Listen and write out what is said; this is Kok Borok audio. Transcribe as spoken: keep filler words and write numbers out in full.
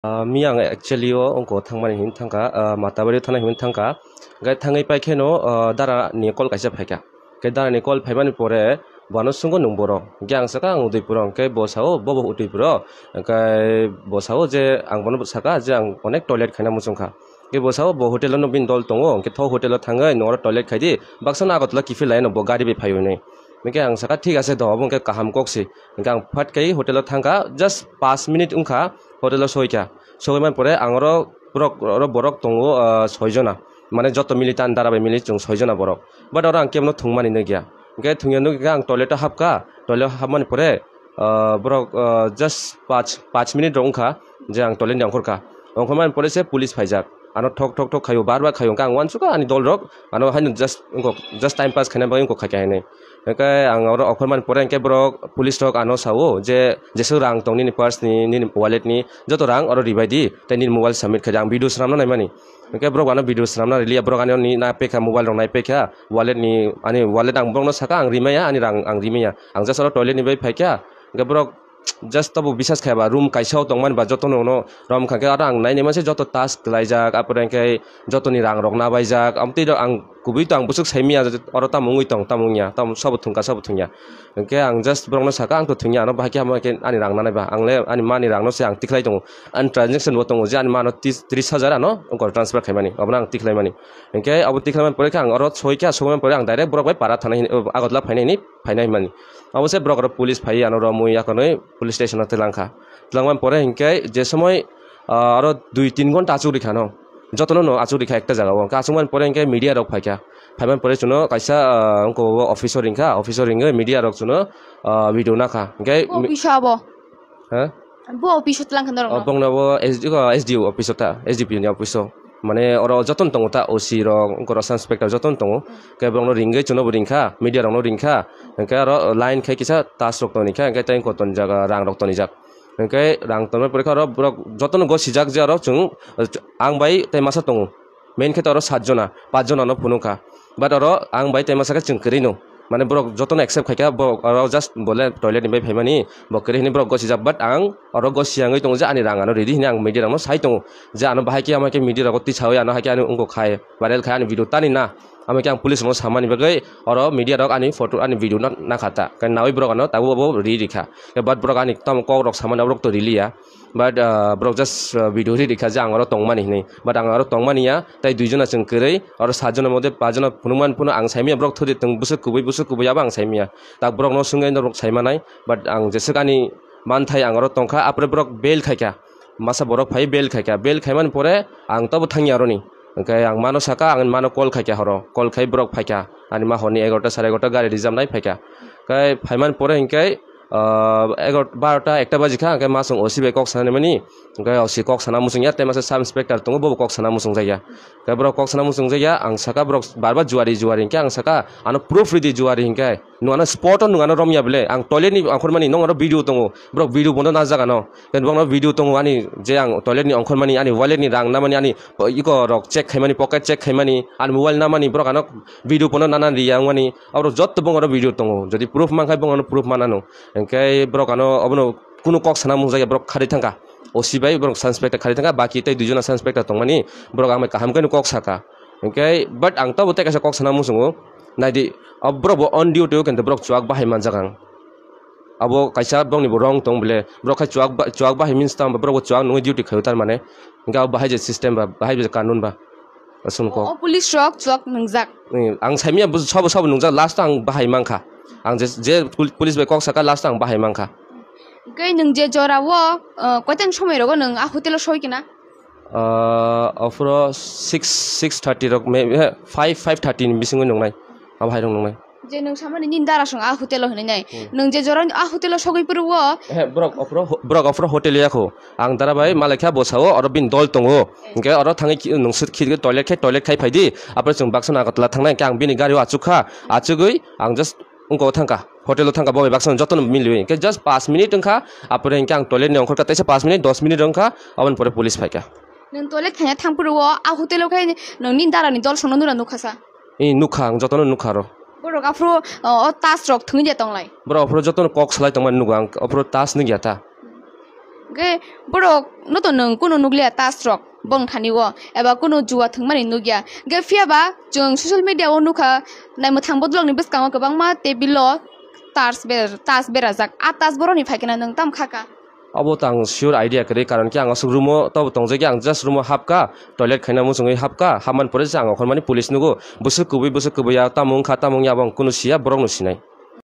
Ah, miyang actually o wngko thangmani hinwi thangkha, ah, Matabari thana hinwi thangkha. Hwnkhe thangwi paikheno, ah, dara ni call kaisa phaikha. Hwnkhe dara ni call phaimani pore bono swngkha, "Nwng boro?" Hwnkhe ang sakha, "Ang Udaipur o." Hwnkhe bo sao, "Bo bo Udaipur o?" Hwnkhe bo sao je ang bono sakha je ang onek toilet khaina muchungkha. Hwnkhe bo sao bo hotel o no bini dol tongo, hwnkhe tho hotel o thangwi nwng oro toilet khaidi, baksa no Agartala kiphil lai no bo gari bai phai hwnwi. Hwnkhe ang sakha, "Thik ase do, obo hwnkhe kaham kok se." Hwnkhe ang phat khai hotel o thangkha, just pash minute wngkha hotel o soikha. Sogwi man pore ang oro borok, oro borok tongo, ah, soi jona. Mane joto mili tan dara bai mili chwng soi jona borok. But oro ang kebono thwngmani nukya. Hwnkhe thwngya nukya ang toilet o hapkha, toilet o hapmani pore, ah, borok, ah, just pash, pash minute rok wngkha je ang toilet ni ongkhorkha. Ongkhormani pore se police phaijak. Ano thok thok thok khaio, bar bar khaio. Hwnkhe ang uansukha ani dol rok, ano haino just wngkok, just time pass khaina bagwi wngkok khaikha hinwi. Hwnkhe ang oro ongkhormani pore hwnkhe borok police rok ano sao je jeswk rang tong nini purse ni, nini wallet ni, joto rang oro ribai di, tei nini mobile submit khaidi, ang video swnamna naimani. Hwnkhe borok ano video swnamna riliya, borok ani oni naipekha, mobile rok naipekha, wallet ni, ani wallet ang borokno sakha ang rimaya, ani rang ang rimaya. Ang just oro toilet ni bai phaikha, hwnkhe borok just tabuk bisas khaiba room kaisa o tongmani ba jotono no rom kha khe aro ang nainai manse joto task kwlaijak, apore hwnkhe jotoni rang rok nabaijak, amtwi rok ang kubui to ang bwswk saimanya oro tamo wngwi tong, tamo wngya, tamo sabo thwngkha, sabo thwngya. Hwnkhe ang just borokno sakha, "Ang to thwngya, ano bahai khe hamo khe ani rang nanai ba, ang le ani mani rangno se ang tikhlai tongo, ani transaction bo tongo je ani mano tis-, tris hajar ano wngkor transfer khaimani, obono ang tikhlaimani." Hwnkhe abo tikhlaimani pore khe ang oro soikha, soimani pore ang direct borok bai para thana hini, Agartala phainai hini phainai mani. Abo se borok oro police phai ano romwi yakarwi police station o twlang kha. Twlangmani pore hinkhe je somoi, ah, aro dui tin ghonta achuk rikha no. Jotono no achuk rikha ekta jaga o. Hwnkhe achukmani pore hinkhe media rok phaikha. Phaimani pore chuno kaisa, ah, wngko bo office o ringkha. Office o ringwi media rok chuno, ah, video nakha. Hinkhe bo mi- office o abo? Ha? Bo office o twlang kha norok no? Bongno bo S D O, S D O office o ta, S D P O ni office o. Mane oro jotono tongo ta, O C rok, wngkoro sub inspector jotono tongo. Khe borokno ringwi chuno bo ringkha, media rokno ringkha. Hinkhe aro line khai kisa task rok tongwi kha, hinkhe tei wngkor ton jaga rang rok tonijak. Hinkhe rang tongmani pore khe oro borok jotono gosijak je oro chwng, ang bai tei masa tongo. Main khe to oro sat jona, pach jona no phunukha. But oro ang bai tei masa khe chwng kwrwi no. Mane borok jotono accept khaikha, borok oro just bole toilet ni bai phaimani, bo kwrwi hwnwi borok gosijak. But ang oro gosi yangwi tongo je ani rang ano ridi hwnwi ang media rokno sai tongo. Je ano bahai khe, amo khe media rogo tisawi ano hai khe ani wngkok khai, viral khai ani video tani na. Amo khe ang police rokno samani bagwi oro media rok ani photo, ani video no nakha ta. Khe nawi borok ano tabuk bo ri rikha. Khe but borok ani tamo kok rok samani aborok to riliya. But, ah, borok just, ah, video ri rikha je ang oro tongmani hinwi. But ang oro tongmani ya, tei dui jona chwng kwrwi, oro sat jona moddhe pach jona phunukmani phunu ang saimanya borok thudi tong bwswk kubui, bwswk kubui abo ang saimanya. Tak borokno swngwi norok saimanai, but ang jeswk ani manthai ang oro tongkha, apore borok bail khaikha. Masa borok phai bail khaikha, bail khaimani pore ang tobo thangya aroni. Hwnkhe ang mano saka, ang mano call khaikha horo, call khai borok phaikha. Ani ma horni egarota, sare egarota gari rijamnai phaikha. Khai phaimani pore hinkhe, ah, egarota, barota, ekta baji kha, hwnkhe ma chwng O C bai kok sanani mani, hwnkhe O C kok sana muchungya, tei masa sub inspector tongo, bobo kok sana muchungjakya. Hwnkhe borok kok sana muchungjakya, ang saka borok bar bar juari juari hinkhe ang saka, "Ano proof ridi juari hinkhe, nwng ano spot o nwng ano romya bele, ang toilet ni ongkhormani, nwng oro video tongo, borok video bono najak ano." Ken bokno video tongo ani je ang toilet ni ongkhormani, ani wallet ni rang namani, ani iko rok check khaimani, pocket check khaimani, ani mobile namani, borok ano video pono nana riya wngmani, aborok jotto bongoro video tongo. Jodi proof mankha bongorno proof manano. Hinkhe borok ano obono kunu kok sana mungjakya, borok kharwi thangkha. O C bai borok sub inspector kharwi thangkha, baki tei dui jona sub inspector tongmani, borok ang bai kaham khe kok saka. Hinkhe but ang tabuk tei kaisa kok sana muchungo, naidi, o borok bo on duty o kintu borok chuak bahai manjak ang. Abo kaisa borokni bo wrong tong bole. Borok khai chuak ba-, chuak bahai means tamo, borok bo chuak nungwi duty khaio tar mane. Hingke abo bahai je system ba, bahai je kanun ba. Aswk O, kok. O police rok chuak nungjak. Ni, ang saimanya bo sabo sabo nungjak, last o ang bahai mankha. Ang je, je pul-, police bai kok saka, last o ang bahai mankha. Hingke nwng je jora o, uh, koitan somoi rogo nwng a hotel o soi kena? Ah, aphuru six, six thirty rok, may-, eh, five, five thirty ni bisingo nungnai. Abo hai rok nungnai. Je nwng samani nini dara song a hotel o hinwi nai. Hmm. Nwng je jora a hotel o sogwi phuru o. Eh, borok aphuru ho-, borok aphuru hotel ya kho. Ang dara bai malaikha bwsa o, oro bini dol tongo. Eh. Hingke oro thangwi ki-, nwng sut khit toilet khe toilet khai phai di. Apre chwng baksa Agartala thangnai, hingke ang bini gari o achuk kha. Achugwi ang just wngkok thangkha, hotel o thangkha, bo bai baksa jotono miliwi. Hingke just pash minute wngkha, apore hingke ang toilet ni ongkhorkha teisa pash minute, dos minute wngkha, aboni pore police phaikha. Nwng toilet khaina thangphuru o, a hotel o khe nwng nini dara ni dol songno nuna nukha sa? I nukha, ang jotono nukha aro. Borok aphuru, o, o tas rok thwngwi de tonglai? Borok aphuru jotono kok salai tongmani nugo ang, aphuru tas nukya ta. Hwnkhe borok no to nwng kunu nukliya tas rok bong thani o, eba kunu jua thwngmani nukya. Hwnkhe phiya ba chwng social media o nukha, naimwthang bodolok ni bwskango kwbangma table o tas ber-, tas berajak. A tas borok ni phaikhe na nwng tam khaka? Abo to ang sure idea kwrwi, karon khe ang aswk room o tobo tongjagwi, ang just room o hapka, toilet khaina muchungwi hapka, hapmani pore se ang okhormani police nugo, bwswk kubui, bwswk kubui ya, tamo wngkha, tamo wngya, abo ang kunu siya, borok no sinai.